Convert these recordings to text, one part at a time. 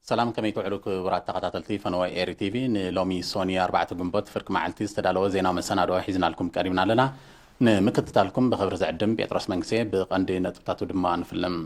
ሰላም፣ ከመይ ትውዕሉ ክቡራት ተኸታተልቲ ፈነወ ኤሪ ቲቪ? ንሎሚ ሶኒ ኣርባዕተ ግንቦት ፍርቂ መዓልቲ ዝተዳለወ ዜናዊ መሰናድኦ ሒዝናልኩም ቀሪብና ኣለና። ንምክትታልኩም ብኽብሪ ዝዕድም ጴጥሮስ መንግሴ፣ ብቐንዲ ነጥብታቱ ድማ ንፍልም።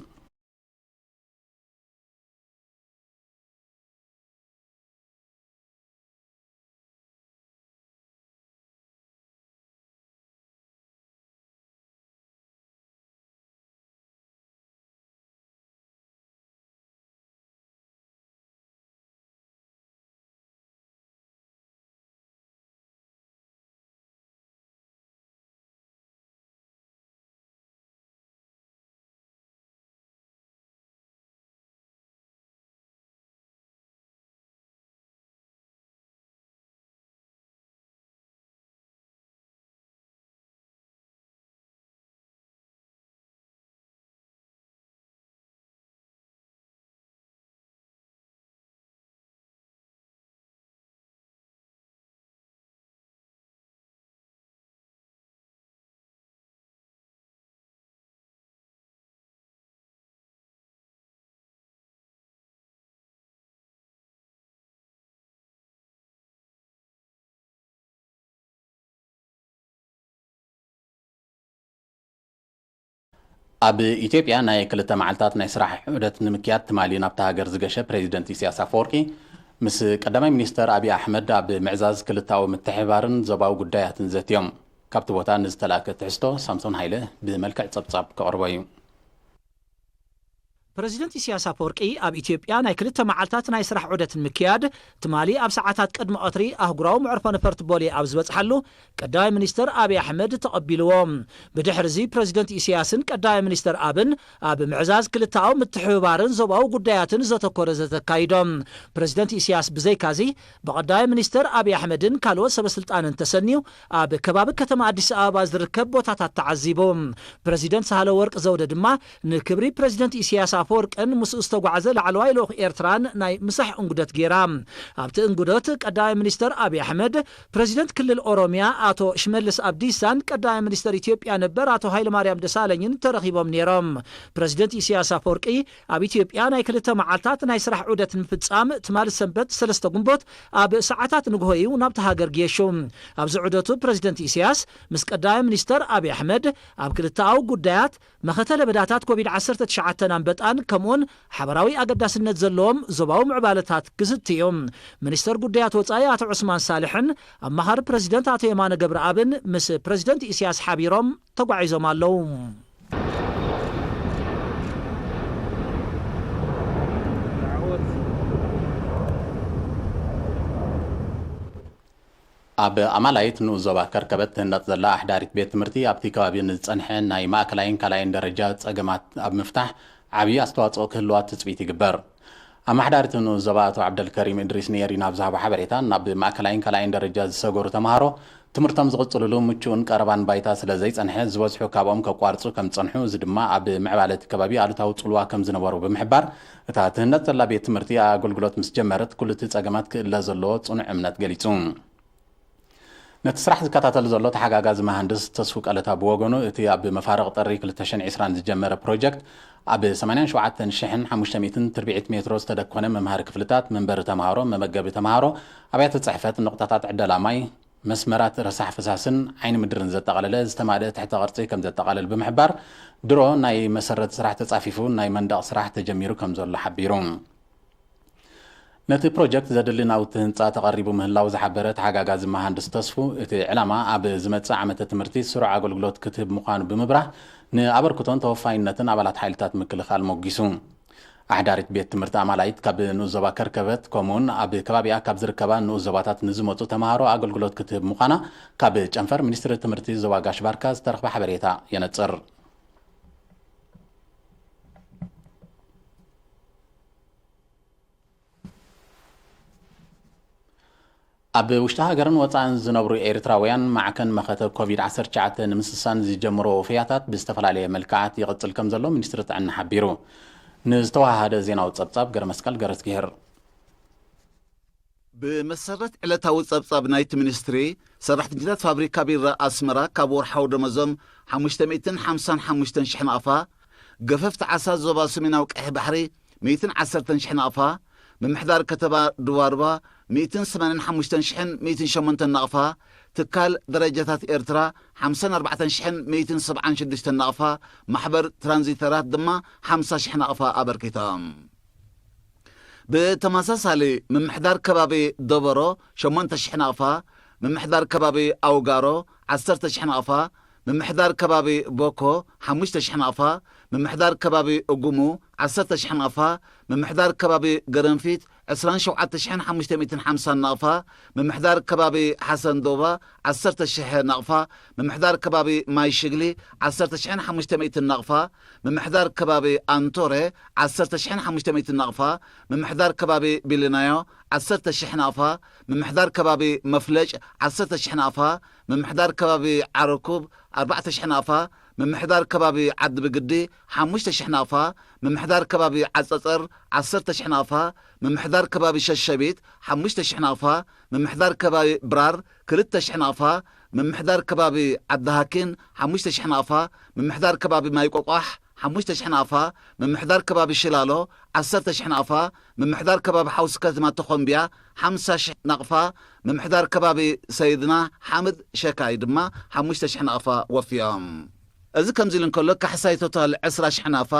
ኣብ ኢትዮጵያ ናይ ክልተ መዓልታት ናይ ስራሕ ዑደት ንምክያድ ትማሊ ናብታ ሃገር ዝገሸ ፕሬዚደንት ኢሳያስ ኣፈወርቂ፣ ምስ ቀዳማይ ሚኒስተር ኣብይ ኣሕመድ ኣብ ምዕዛዝ ክልተኣዊ ምትሕብባርን ዞባዊ ጉዳያትን ዘትዮም። ካብቲ ቦታ ንዝተላእከ ትሕዝቶ ሳምሶን ሃይለ ብመልክዕ ጸብጻብ ከቕርቦ እዩ። ፕረዚደንት ኢሳያስ ኣፈወርቂ ኣብ ኢትዮጵያ ናይ ክልተ መዓልታት ናይ ስራሕ ዑደት ንምክያድ ትማሊ ኣብ ሰዓታት ቅድሚ ቀትሪ ኣህጉራዊ መዕርፎ ነፈርቲ ቦሌ ኣብ ዝበጽሓሉ፣ ቀዳማይ ሚኒስተር ኣብይ ኣሕመድ ተቐቢልዎ። ብድሕርዚ ፕረዚደንት ኢሳያስን ቀዳማይ ሚኒስተር ኣብን ኣብ ምዕዛዝ ክልተኣዊ ምትሕብባርን ዞባዊ ጉዳያትን ዘተኮረ ዘተ ኣካይዶም። ፕረዚደንት ኢሳያስ ብዘይካዚ ብቐዳማይ ሚኒስተር ኣብይ ኣሕመድን ካልኦት ሰበስልጣንን ተሰንዩ ኣብ ከባቢ ከተማ ኣዲስ ኣበባ ዝርከብ ቦታታት ተዓዚቡ። ፕረዚደንት ሳህለወርቅ ዘውደ ድማ ንክብሪ ፕረዚደንት ኢሳያስ ኣፈወርቅን ምስኡ ዝተጓዓዘ ላዕለዋይ ልኡኽ ኤርትራን ናይ ምሳሕ እንጉደት ገይራ። ኣብቲ እንጉደት ቀዳማይ ሚኒስተር ኣብይ ኣሕመድ፣ ፕረዚደንት ክልል ኦሮሚያ ኣቶ ሽመልስ ኣብዲሳን ቀዳማይ ሚኒስተር ኢትዮጵያ ነበር ኣቶ ሃይለማርያም ደሳለኝን ተረኺቦም ነይሮም። ፕረዚደንት ኢሳያስ ኣፈወርቂ ኣብ ኢትዮጵያ ናይ ክልተ መዓልታት ናይ ስራሕ ዑደት ንምፍጻም ትማሊ ሰንበት ሰለስተ ግንቦት ኣብ ሰዓታት ንግሆ እዩ ናብቲ ሃገር ገይሹ። ኣብዚ ዑደቱ ፕረዚደንት ኢሳያስ ምስ ቀዳማይ ሚኒስተር ኣብይ ኣሕመድ ኣብ ክልተኣዊ ጉዳያት፣ መኸተ ለበዳታት ኮቪድ ዓሰርተ ትሽዓተ ኣንበጣን ከምኡውን ሓበራዊ ኣገዳስነት ዘለዎም ዞባዊ ምዕባለታት ክዝቲ እዩ። ሚኒስተር ጉዳያት ወጻኢ ኣቶ ዑስማን ሳልሕን ኣማኻሪ ፕረዚደንት ኣቶ የማነ ገብረኣብን ምስ ፕረዚደንት ኢሳያስ ሓቢሮም ተጓዒዞም ኣለዉ። ኣብ ኣማላይት ንኡስ ዞባ ከርከበት ትህነጽ ዘላ ኣሕዳሪት ቤት ትምህርቲ፣ ኣብቲ ከባቢ ንዝጸንሐ ናይ ማእከላይን ካልኣይን ደረጃ ጸገማት ኣብ ምፍታሕ ዓብዪ ኣስተዋጽኦ ክህልዋ ትጽቢት ይግበር። ኣመሓዳሪት ንኡስ ዞባ ኣቶ ዓብደልከሪም እድሪስ ንኤሪና ኣብ ዝሃቦ ሓበሬታ፣ ናብ ማእከላይን ካልኣይን ደረጃ ዝሰገሩ ተምሃሮ ትምህርቶም ዝቕጽልሉ ምቹእን ቀረባን ባይታ ስለ ዘይጸንሐ፣ ዝበዝሑ ካብኦም ከቋርጹ ከም ዝጸንሑ፣ እዚ ድማ ኣብ ምዕባለ እቲ ከባቢ ኣሉታዊ ጽልዋ ከም ዝነበሮ ብምሕባር፣ እታ ትህነጽ ዘላ ቤት ትምህርቲ ኣገልግሎት ምስ ጀመረት፣ ኩሉ እቲ ጸገማት ክእለ ዘለዎ ጽኑዕ እምነት ገሊጹ። ነቲ ስራሕ ዝከታተል ዘሎ ተሓጋጋዚ መሃንድስ ተስፉ ቀለታ ብወገኑ፣ እቲ ኣብ መፋርቕ ጥሪ ክልተ ሽሕን ዕስራን ዝጀመረ ፕሮጀክት፣ ኣብ ሰማንያን ሸውዓተን ሽሕን ሓሙሽተ ሚእትን ትርብዒት ሜትሮ ዝተደኮነ መምሃሪ ክፍልታት፣ መንበሪ ተምሃሮ፣ መመገቢ ተምሃሮ፣ ኣብያተ ጽሕፈት፣ ነቑጣታት ዕደላ ማይ፣ መስመራት ረሳሕ ፈሳስን ዓይኒ ምድርን ዘጠቓለለ ዝተማልአ ትሕተ ቅርጺ ከም ዘጠቓልል ብምሕባር፣ ድሮ ናይ መሰረት ስራሕ ተጻፊፉ ናይ መንደቕ ስራሕ ተጀሚሩ ከም ዘሎ ሓቢሩ። ነቲ ፕሮጀክት ዘድሊ ናውቲ ህንጻ ተቐሪቡ ምህላው ዝሓበረ ተሓጋጋዚ መሃንድስ ተስፉ፣ እቲ ዕላማ ኣብ ዝመጽእ ዓመተ ትምህርቲ ስሩዕ ኣገልግሎት ክትህብ ምዃኑ ብምብራህ፣ ንኣበርክቶን ተወፋይነትን ኣባላት ሓይልታት ምክልኻል ሞጒሱ። ኣሕዳሪት ቤት ትምህርቲ ኣማላይት ካብ ንኡስ ዞባ ከርከበት፣ ከምኡውን ኣብ ከባቢኣ ካብ ዝርከባ ንኡስ ዞባታት ንዝመጹ ተምሃሮ ኣገልግሎት ክትህብ ምዃና ካብ ጨንፈር ሚኒስትሪ ትምህርቲ ዞባ ጋሽ ባርካ ዝተረኽበ ሓበሬታ የነጽር። ኣብ ውሽጢ ሃገርን ወጻእን ዝነብሩ ኤርትራውያን፣ ማዕከን መኸተ ኮቪድ ዓሰርተ ትሽዓተ ንምስሳን ዝጀምሮ ወፈያታት ብዝተፈላለየ መልክዓት ይቕጽል ከም ዘሎ ሚኒስትሪ ጥዕና ሓቢሩ። ንዝተወሃሃደ ዜናዊ ጸብጻብ፣ ገረመስቀል ገረዝግሄር። ብመሰረት ዕለታዊ ጸብጻብ ናይቲ ሚኒስትሪ፣ ሰራሕተኛታት ፋብሪካ ቢራ ኣስመራ ካብ ወርሓዊ ደመዞም ሓሙሽተ ሚእትን ሓምሳን ሓሙሽተን ሽሕ ናቕፋ፣ ገፈፍቲ ዓሳ ዞባ ሰሜናዊ ቀይሕ ባሕሪ ሚእትን ዓሰርተን ሽሕ ናቕፋ፣ ምምሕዳር ከተማ ድዋርባ ሚእትን ሰማንያን ሓሙሽተን ሽሕን ሚእትን ሸሞንተን ናቕፋ፣ ትካል ደረጃታት ኤርትራ ሓምሳን ኣርባዕተን ሽሕን ሚእትን ሰብዓን ሽዱሽተን ናቕፋ፣ ማሕበር ትራንዚተራት ድማ ሓምሳ ሽሕ ናቕፋ ኣበርኪቶም። ብተመሳሳሊ ምምሕዳር ከባቢ ደበሮ ሸሞንተ ሽሕ ናቕፋ፣ ምምሕዳር ከባቢ ኣውጋሮ ዓሰርተ ሽሕ ናቕፋ፣ ምምሕዳር ከባቢ ቦኮ ሓሙሽተ ሽሕ ናቕፋ፣ ምምሕዳር ከባቢ እጉሙ ዓሰርተ ሽሕ ናቕፋ፣ ምምሕዳር ከባቢ ገረንፊት ዕስራን ሸውዓተ ሽሕን ሓሙሽተ ሚእትን ሓምሳን ናቕፋ፣ ምምሕዳር ከባቢ ሓሰን ዶባ ዓሰርተ ሽሕ ናቕፋ፣ ምምሕዳር ከባቢ ማይ ሽግሊ ዓሰርተ ሽሕን ሓሙሽተ ሚእትን ናቕፋ፣ ምምሕዳር ከባቢ ኣንቶሬ ዓሰርተ ሽሕን ሓሙሽተ ሚእትን ናቕፋ፣ ምምሕዳር ከባቢ ቢልናዮ ዓሰርተ ሽሕ ናቕፋ፣ ምምሕዳር ከባቢ መፍለጭ ዓሰርተ ሽሕ ናቕፋ፣ ምምሕዳር ከባቢ ዓረኩብ ኣርባዕተ ሽሕ ናቕፋ፣ ምምሕዳር ከባቢ ዓዲ ብግዲ ሓሙሽተ ሽሕ ናቕፋ፣ ምምሕዳር ከባቢ ዓጸጸር ዓሰርተ ሽሕ ናቕፋ፣ ምምሕዳር ከባቢ ሸሸቢት ሓሙሽተ ሽሕ ናቕፋ፣ ምምሕዳር ከባቢ ብራር ክልተ ሽሕ ናቕፋ፣ ምምሕዳር ከባቢ ዓዲ ሃኪን ሓሙሽተ ሽሕ ናቕፋ፣ ምምሕዳር ከባቢ ማይ ቆቋሕ ሓሙሽተ ሽሕ ናቕፋ፣ ምምሕዳር ከባቢ ሽላሎ ዓሰርተ ሽሕ ናቕፋ፣ ምምሕዳር ከባቢ ሓውሲ ከተማ ተኾምቢያ ሓምሳ ሽሕ ናቕፋ፣ ምምሕዳር ከባቢ ሰይድና ሓምድ ሸካይ ድማ ሓሙሽተ ሽሕ ናቕፋ ወፍዮም። እዚ ከምዚ ኢሉ እንከሎ፣ ካሕሳይ ቶታል ዕስራ ሽሕ ናቕፋ፣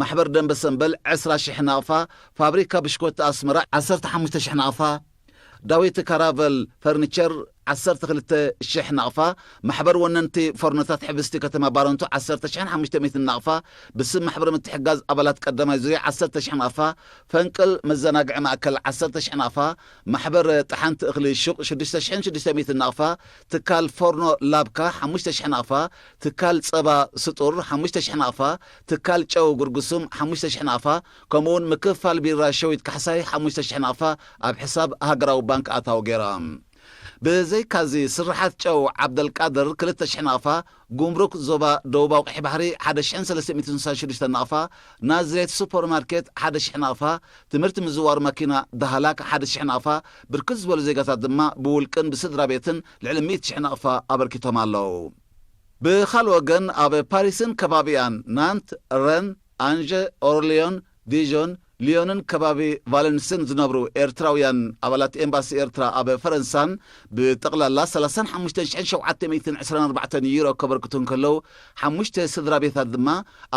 ማሕበር ደንበ ሰምበል ዕስራ ሽሕ ናቕፋ፣ ፋብሪካ ብሽኮቲ ኣስመራ ዓሰርተ ሓሙሽተ ሽሕ ናቕፋ፣ ዳዊት ካራቨል ፈርኒቸር ዓሰርተ ክልተ ሽሕ ናቕፋ፣ ማሕበር ወነንቲ ፎርኖታት ሕብስቲ ከተማ ባረንቱ ዓሰርተ ሽሕን ሓሙሽተ ሚእትን ናቕፋ፣ ብስም ማሕበር ምትሕጋዝ ኣባላት ቀዳማይ ዙርያ ዓሰርተ ሽሕ ናቕፋ፣ ፈንቅል መዘናግዒ ማእከል ዓሰርተ ሽሕ ናቕፋ፣ ማሕበር ጠሓንቲ እኽሊ ሹቕ ሽዱሽተ ሽሕን ሽዱሽተ ሚእትን ናቕፋ፣ ትካል ፎርኖ ላብካ ሓሙሽተ ሽሕ ናቕፋ፣ ትካል ጸባ ስጡር ሓሙሽተ ሽሕ ናቕፋ፣ ትካል ጨው ጉርጉሱም ሓሙሽተ ሽሕ ናቕፋ፣ ከምኡውን ምክፍፋል ቢራ ሸዊት ካሕሳይ ሓሙሽተ ሽሕ ናቕፋ ኣብ ሕሳብ ሃገራዊ ባንክ ኣታዊ ገይሮም። ብዘይካዚ ስርሓት ጨው ዓብደልቃድር ክልተ ሽሕ ናቕፋ፣ ጉምሩክ ዞባ ደቡባዊ ቀይሕ ባሕሪ ሓደ ሽሕን ሰለስተ ሚእትን ስሳን ሽዱሽተን ናቕፋ፣ ናዝሬት ሱፐርማርኬት ሓደ ሽሕ ናቕፋ፣ ትምህርቲ ምዝዋር ማኪና ዳህላክ ሓደ ሽሕ ናቕፋ፣ ብርክት ዝበሉ ዜጋታት ድማ ብውልቅን ብስድራ ቤትን ልዕሊ ሚእቲ ሽሕ ናቕፋ ኣበርኪቶም ኣለዉ። ብኻልእ ወገን ኣብ ፓሪስን ከባቢኣን፣ ናንት፣ ረን፣ ኣንጀ፣ ኦርሊዮን፣ ዲዦን፣ ሊዮንን ከባቢ ቫለንስን ዝነብሩ ኤርትራውያን ኣባላት ኤምባሲ ኤርትራ ኣብ ፈረንሳን ብጠቕላላ ሰላሳን ሓሙሽተን ሽሕን ሸውዓተ ሚእትን ዕስራን ኣርባዕተን ዩሮ ከበርክቱ እንከለዉ፣ ሓሙሽተ ስድራ ቤታት ድማ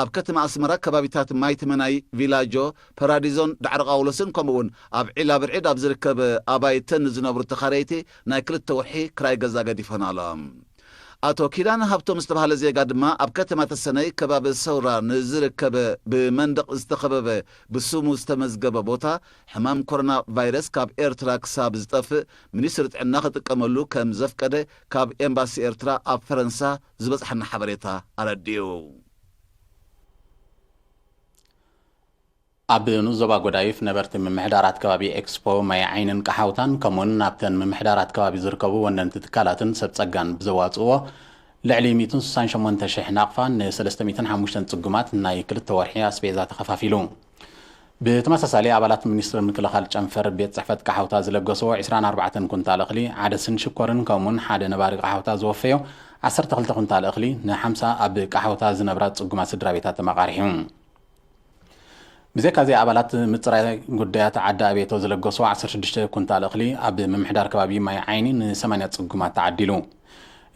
ኣብ ከተማ ኣስመራ ከባቢታት ማይትመናይ፣ ቪላጆ፣ ፓራዲዞን ዳዕሮ ቃውሎስን ከምኡውን ኣብ ዒላ ብርዒድ ኣብ ዝርከብ ኣባይተን ንዝነብሩ ተኻረይቲ ናይ ክልተ ወርሒ ክራይ ገዛ ገዲፈናሎም። ኣቶ ኪዳነ ሃብቶም ዝተባህለ ዜጋ ድማ ኣብ ከተማ ተሰነይ ከባቢ ሰውራ ንዝርከብ ብመንደቕ ዝተኸበበ ብስሙ ዝተመዝገበ ቦታ ሕማም ኮሮና ቫይረስ ካብ ኤርትራ ክሳብ ዝጠፍእ ሚኒስትሪ ጥዕና ክጥቀመሉ ከም ዘፍቀደ ካብ ኤምባሲ ኤርትራ ኣብ ፈረንሳ ዝበጽሓና ሓበሬታ ኣረዲኡ። ኣብ ንኡስ ዞባ ጎዳይፍ ነበርቲ ምምሕዳራት ከባቢ ኤክስፖ ማይ ዓይንን ቃሓውታን ከምኡውን ናብተን ምምሕዳራት ከባቢ ዝርከቡ ወነንቲ ትካላትን ሰብ ጸጋን ብዘዋጽእዎ ልዕሊ ሚእትን ስሳን ሸሞንተ ሽሕ ናቕፋ ንሰለስተ ሚእትን ሓሙሽተን ጽጉማት ናይ ክልተ ወርሒ ኣስቤዛ ተኸፋፊሉ። ብተመሳሳሊ ኣባላት ሚኒስትሪ ምክልኻል ጨንፈር ቤት ጽሕፈት ቃሓውታ ዝለገስዎ ዕስራን ኣርባዕተን ኩንታል እኽሊ፣ ዓደስን ሽኮርን ከምኡውን ሓደ ነባሪ ቃሓውታ ዝወፈዮ ዓሰርተ ክልተ ኩንታል እኽሊ ንሓምሳ ኣብ ቃሓውታ ዝነብራ ጽጉማት ስድራ ቤታት ተመቓሪሑ። ብዘይካዚ ኣባላት ምጽራይ ጉዳያት ዓዲ ኣቤቶ ዝለገስዎ ዓሰርተ ሽዱሽተ ኩንታል እኽሊ ኣብ ምምሕዳር ከባቢ ማይ ዓይኒ ንሰማንያ ጽጉማት ተዓዲሉ።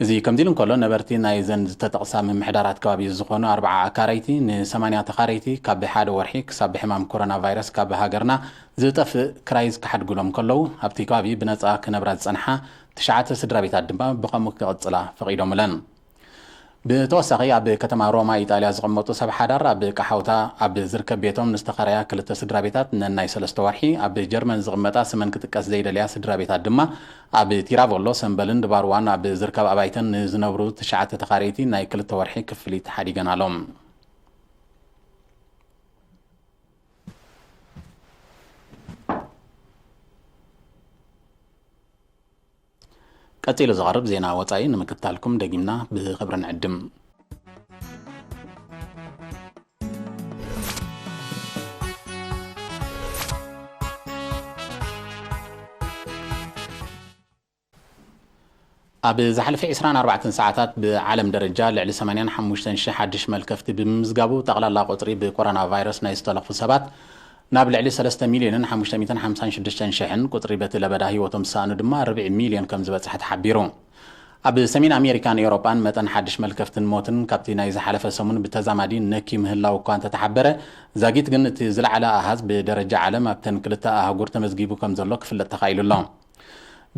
እዚ ከምዚ ኢሉ እንከሎ፣ ነበርቲ ናይዘን ዝተጠቕሳ ምምሕዳራት ከባቢ ዝኾኑ ኣርብዓ ኣካረይቲ ንሰማንያ ተኻረይቲ ካብ ሓደ ወርሒ ክሳብ ብሕማም ኮሮና ቫይረስ ካብ ሃገርና ዝጠፍእ ክራይ ክሓድጉሎም ከለዉ፣ ኣብቲ ከባቢ ብነጻ ክነብራ ዝጸንሓ ትሽዓተ ስድራ ቤታት ድማ ብኸምኡ ክቕጽላ ፈቒዶምለን። ብተወሳኺ ኣብ ከተማ ሮማ ኢጣልያ ዝቕመጡ ሰብ ሓዳር ኣብ ቃሓውታ ኣብ ዝርከብ ቤቶም ንዝተኸራያ ክልተ ስድራ ቤታት ነናይ ሰለስተ ወርሒ፣ ኣብ ጀርመን ዝቕመጣ ስመን ክጥቀስ ዘይደልያ ስድራ ቤታት ድማ ኣብ ቲራቮሎ፣ ሰምበልን ድባርዋን ኣብ ዝርከብ ኣባይተን ንዝነብሩ ትሽዓተ ተኻረይቲ ናይ ክልተ ወርሒ ክፍሊት ሓዲገናሎም። ቀጺሉ ዝቐርብ ዜና ወጻኢ ንምክትታልኩም ደጊምና ብኽብሪ ንዕድም። ኣብ ዝሓለፈ ዕስራን ኣርባዕተን ሰዓታት ብዓለም ደረጃ ልዕሊ ሰማንያን ሓሙሽተን ሽሕ ሓድሽ መልከፍቲ ብምምዝጋቡ፣ ጠቕላላ ቁጽሪ ብኮሮና ቫይረስ ናይ ዝተለኽፉ ሰባት ናብ ልዕሊ ሰለስተ ሚልዮንን ሓሙሽተ ሚእትን ሓምሳን ሽዱሽተን ሽሕን፣ ቁጽሪ በቲ ለበዳ ህይወቶም ዝሰኣኑ ድማ ርብዒ ሚልዮን ከም ዝበጽሐ ተሓቢሩ። ኣብ ሰሜን ኣሜሪካን ኤውሮጳን መጠን ሓድሽ መልከፍትን ሞትን ካብቲ ናይ ዝሓለፈ ሰሙን ብተዛማዲ ነኪ ምህላው እኳ እንተተሓበረ፣ ዛጊት ግን እቲ ዝለዓለ ኣሃዝ ብደረጃ ዓለም ኣብተን ክልተ ኣህጉር ተመዝጊቡ ከም ዘሎ ክፍለጥ ተኻኢሉ ኣሎ።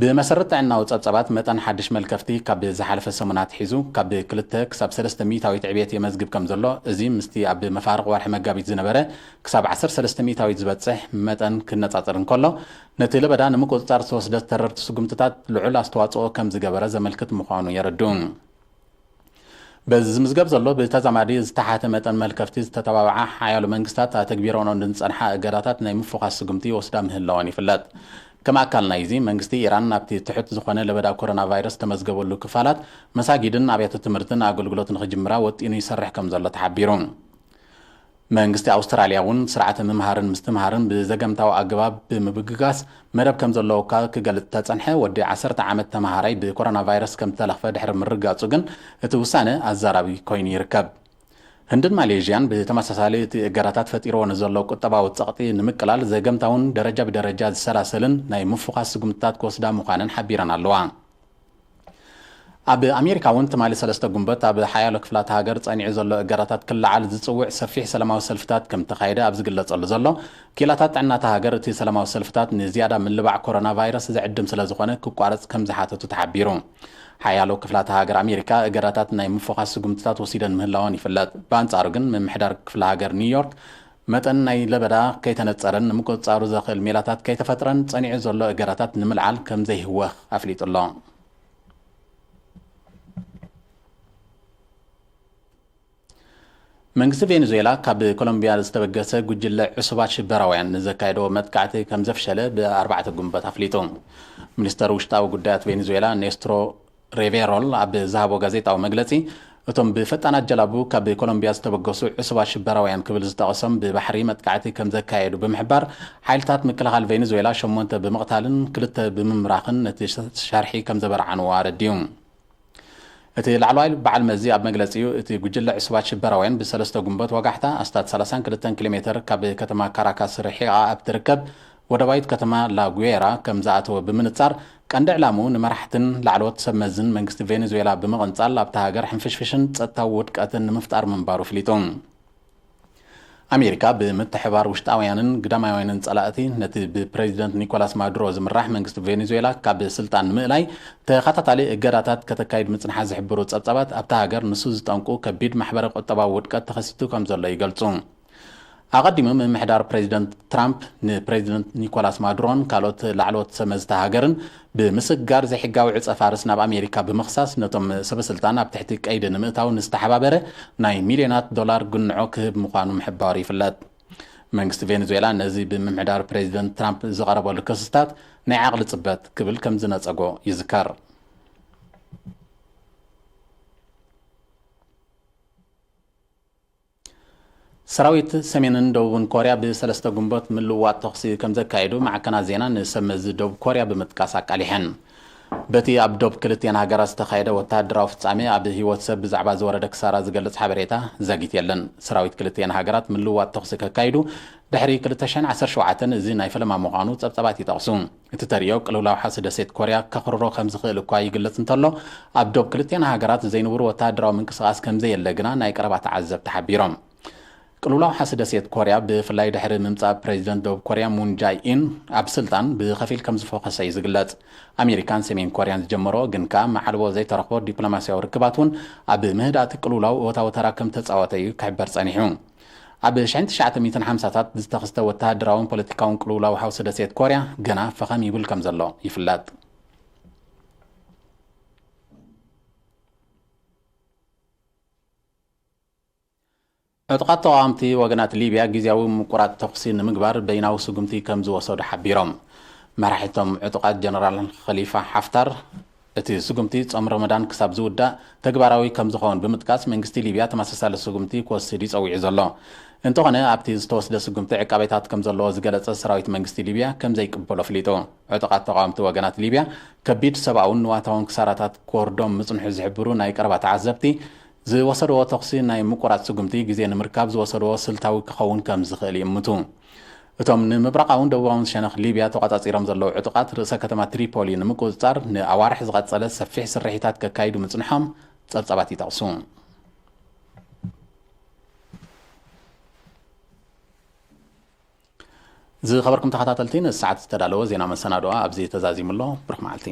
ብመሰረት ጥዕናዊ ጸብጻባት፣ መጠን ሓድሽ መልከፍቲ ካብ ዝሓለፈ ሰሙን ኣትሒዙ ካብ ክልተ ክሳብ ሰለስተ ሚእታዊት ዕብየት የመዝግብ ከም ዘሎ፣ እዚ ምስቲ ኣብ መፋርቕ ወርሒ መጋቢት ዝነበረ ክሳብ ዓሰርተ ሰለስተ ሚእታዊት ዝበጽሕ መጠን ክነጻጸር እንከሎ፣ ነቲ ለበዳ ንምቁጽጻር ዝተወስደ ተረርቲ ስጉምትታት ልዑል ኣስተዋጽኦ ከም ዝገበረ ዘመልክት ምዃኑ የረድኡ። በዚ ዝምዝገብ ዘሎ ብተዛማዲ ዝተሓተ መጠን መልከፍቲ፣ ዝተተባብዓ ሓያሎ መንግስታት ኣተግቢረንኦ ንዝጸንሓ እገዳታት ናይ ምፍዃስ ስጉምቲ ይወስዳ ምህላወን ይፍለጥ። ከም ኣካል ናይዚ፣ መንግስቲ ኢራን ናብቲ ትሑት ዝኾነ ለበዳ ኮሮና ቫይረስ ተመዝገበሉ ክፋላት፣ መሳጊድን ኣብያተ ትምህርትን ኣገልግሎት ንኽጅምራ ወጢኑ ይሰርሕ ከም ዘሎ ተሓቢሩ። መንግስቲ ኣውስትራልያ እውን ስርዓተ ምምሃርን ምስትምሃርን ብዘገምታዊ ኣገባብ ብምብግጋስ፣ መደብ ከም ዘለዎ እኳ ክገልጽ ተጸንሐ፣ ወዲ ዓሰርተ ዓመት ተመሃራይ ብኮሮና ቫይረስ ከም ዝተለኽፈ ድሕሪ ምርጋጹ ግን፣ እቲ ውሳነ ኣዛራቢ ኮይኑ ይርከብ። ህንድን ማሌዥያን ብተመሳሳሊ፣ እቲ እገዳታት ፈጢርዎ ንዘሎ ቁጠባዊ ጸቕጢ ንምቅላል ዘገምታውን ደረጃ ብደረጃ ዝሰላሰልን ናይ ምፍዃስ ስጉምትታት ክወስዳ ምዃነን ሓቢረን ኣለዋ። ኣብ ኣሜሪካ እውን ትማሊ ሰለስተ ጉንበት ኣብ ሓያሎ ክፍላት ሃገር ጸኒዑ ዘሎ እገዳታት ክለዓል ዝጽውዕ ሰፊሕ ሰላማዊ ሰልፍታት ከም ተኻየደ ኣብ ዝግለጸሉ ዘሎ፣ ክኢላታት ጥዕናታ ሃገር እቲ ሰላማዊ ሰልፍታት ንዝያዳ ምልባዕ ኮሮና ቫይረስ ዝዕድም ስለ ዝኾነ ክቋረጽ ከም ዝሓተቱ ተሓቢሩ። ሓያሎ ክፍላት ሃገር ኣሜሪካ እገዳታት ናይ ምፍዃስ ስጉምትታት ወሲደን ምህላወን ይፍለጥ። ብኣንጻሩ ግን፣ ምምሕዳር ክፍለ ሃገር ኒውዮርክ መጠን ናይ ለበዳ ከይተነጸረን ንምቁጽጻሩ ዘኽእል ሜላታት ከይተፈጥረን፣ ጸኒዑ ዘሎ እገዳታት ንምልዓል ከም ዘይህወኽ ኣፍሊጡ ኣሎ። መንግስቲ ቬኔዙዌላ ካብ ኮሎምቢያ ዝተበገሰ ጉጅለ ዕሱባት ሽበራውያን ንዘካየደዎ መጥቃዕቲ ከም ዘፍሸለ ብኣርባዕተ ጉንበት ኣፍሊጡ። ሚኒስተር ውሽጣዊ ጉዳያት ቬኔዙዌላ ኔስትሮ ሬቬሮል ኣብ ዝሃቦ ጋዜጣዊ መግለጺ፣ እቶም ብፈጣናት ጀላቡ ካብ ኮሎምቢያ ዝተበገሱ ዕሱባት ሽበራውያን ክብል ዝጠቐሶም ብባሕሪ መጥቃዕቲ ከም ዘካየዱ ብምሕባር፣ ሓይልታት ምክልኻል ቬኔዙዌላ ሸሞንተ ብምቕታልን ክልተ ብምምራኽን ነቲ ሸርሒ ከም ዘበርዓንዎ ኣረዲኡ። እቲ ላዕለዋይ በዓል መዚ ኣብ መግለጺኡ፣ እቲ ጉጅለ ዕሱባት ሽበራውያን ብሰለስተ ጉንበት ወጋሕታ ኣስታት ሰላሳን ክልተን ኪሎ ሜተር ካብ ከተማ ካራካስ ርሒቓ ኣብ ትርከብ ወደባዊት ከተማ ላጉዌራ ከም ዝኣተወ ብምንጻር፣ ቀንዲ ዕላምኡ ንመራሕትን ላዕለዎት ሰብ መዝን መንግስቲ ቬኔዙዌላ ብምቕንጻል፣ ኣብታ ሃገር ሕንፍሽፍሽን ጸጥታዊ ውድቀትን ንምፍጣር ምንባሩ ኣፍሊጡ። ኣሜሪካ ብምትሕባር ውሽጣውያንን ግዳማውያንን ጸላእቲ፣ ነቲ ብፕሬዚደንት ኒኮላስ ማዱሮ ዝምራሕ መንግስቲ ቬኔዙዌላ ካብ ስልጣን ንምእላይ ተኸታታሊ እገዳታት ከተካይድ ምጽንሓ ዝሕብሩ ጸብጻባት፣ ኣብታ ሃገር ንሱ ዝጠንቁ ከቢድ ማሕበረ ቁጠባዊ ውድቀት ተኸሲቱ ከም ዘሎ ይገልጹ። ኣቐዲሙ ምምሕዳር ፕሬዚደንት ትራምፕ ንፕሬዚደንት ኒኮላስ ማዱሮን ካልኦት ላዕለዎት ሰብ መዝታ ሃገርን ብምስግጋር ዘይሕጋዊ ዕጸ ፋርስ ናብ ኣሜሪካ ብምኽሳስ፣ ነቶም ሰበስልጣን ኣብ ትሕቲ ቀይዲ ንምእታው ንዝተሓባበረ ናይ ሚልዮናት ዶላር ግንዖ ክህብ ምዃኑ ምሕባሩ ይፍለጥ። መንግስቲ ቬኔዙዌላ ነዚ ብምምሕዳር ፕሬዚደንት ትራምፕ ዝቐረበሉ ክስታት ናይ ዓቕሊ ጽበት ክብል ከም ዝነጸጎ ይዝከር። ሰራዊት ሰሜንን ደቡብን ኮርያ ብሰለስተ ጉንበት ምልውዋጥ ተኹሲ ከም ዘካየዱ ማዕከናት ዜና ንሰብ መዚ ደቡብ ኮርያ ብምጥቃስ ኣቃሊሐን። በቲ ኣብ ዶብ ክልቲአን ሃገራት ዝተኻየደ ወተሃደራዊ ፍጻሜ፣ ኣብ ህይወት ሰብ ብዛዕባ ዝወረደ ክሳራ ዝገልጽ ሓበሬታ ዛጊት የለን። ሰራዊት ክልቲአን ሃገራት ምልውዋጥ ተኹሲ ከካይዱ ድሕሪ ክልተ ሽሕን ዓሰርተ ሸውዓተን፣ እዚ ናይ ፈለማ ምዃኑ ጸብጻባት ይጠቕሱ። እቲ ተርእዮ፣ ቅልውላው ሓሲ ደሴት ኮርያ ከኽርሮ ከም ዝኽእል እኳ ይግለጽ እንተሎ፣ ኣብ ዶብ ክልቲአን ሃገራት ዘይንቡር ወተሃደራዊ ምንቅስቓስ ከም ዘየለ ግና ናይ ቀረባ ተዓዘብቲ ሓቢሮም። ቅልውላው ሓሲ ደሴት ኮርያ፣ ብፍላይ ድሕሪ ምምጻእ ፕሬዚደንት ደቡብ ኮርያ ሙን ጃይ ኢን ኣብ ስልጣን፣ ብኸፊል ከም ዝፎኸሰ እዩ ዝግለጽ። ኣሜሪካን ሰሜን ኮርያን ዝጀመሮ፣ ግን ከኣ መዓልቦ ዘይተረኽቦ ዲፕሎማስያዊ ርክባት እውን፣ ኣብ ምህዳእቲ ቅልውላው እወታዊ ተራ ከም ተጻወተ እዩ ክሕበር ጸኒሑ። ኣብ ሽሕን ትሽዓተ ሚእትን ሓምሳታት ዝተኸስተ ወተሃደራውን ፖለቲካውን ቅልውላው ሓውሲ ደሴት ኮርያ፣ ገና ፈኸም ይብል ከም ዘሎ ይፍለጥ። ዕጡቓት ተቓወምቲ ወገናት ሊብያ፣ ግዝያዊ ምቁራጽ ተኹሲ ንምግባር በይናዊ ስጉምቲ ከም ዝወሰዱ ሓቢሮም። መራሒቶም ዕጡቓት ጀነራል ኸሊፋ ሓፍታር፣ እቲ ስጉምቲ ጾም ረመዳን ክሳብ ዝውዳእ ተግባራዊ ከም ዝኸውን ብምጥቃስ፣ መንግስቲ ሊብያ ተመሳሳሊ ስጉምቲ ክወስድ እዩ ጸዊዑ ዘሎ። እንተኾነ፣ ኣብቲ ዝተወስደ ስጉምቲ ዕቃቤታት ከም ዘለዎ ዝገለጸ ሰራዊት መንግስቲ ሊብያ ከም ዘይቅበሎ ኣፍሊጡ። ዕጡቓት ተቓወምቲ ወገናት ሊብያ፣ ከቢድ ሰብኣውን ንዋታውን ክሳራታት ክወርዶም ምጽንሑ ዝሕብሩ ናይ ቀረባ ተዓዘብቲ፣ ዝወሰድዎ ተኹሲ ናይ ምቁራጽ ስጉምቲ፣ ግዜ ንምርካብ ዝወሰድዎ ስልታዊ ክኸውን ከም ዝኽእል ይእምቱ። እቶም ንምብራቓውን ደቡባውን ሸነኽ ሊብያ ተቋጻጺሮም ዘለዉ ዕጡቓት፣ ርእሰ ከተማ ትሪፖሊ ንምቁጽጻር ንኣዋርሕ ዝቐጸለ ሰፊሕ ስርሒታት ከካይዱ ምጽንሖም ጸብጻባት ይጠቕሱ። ዝኸበርኩም ተኸታተልቲ፣ ንሰዓት ዝተዳለወ ዜና መሰናድኦ ኣብዚ ተዛዚሙ ኣሎ። ብሩኽ መዓልቲ።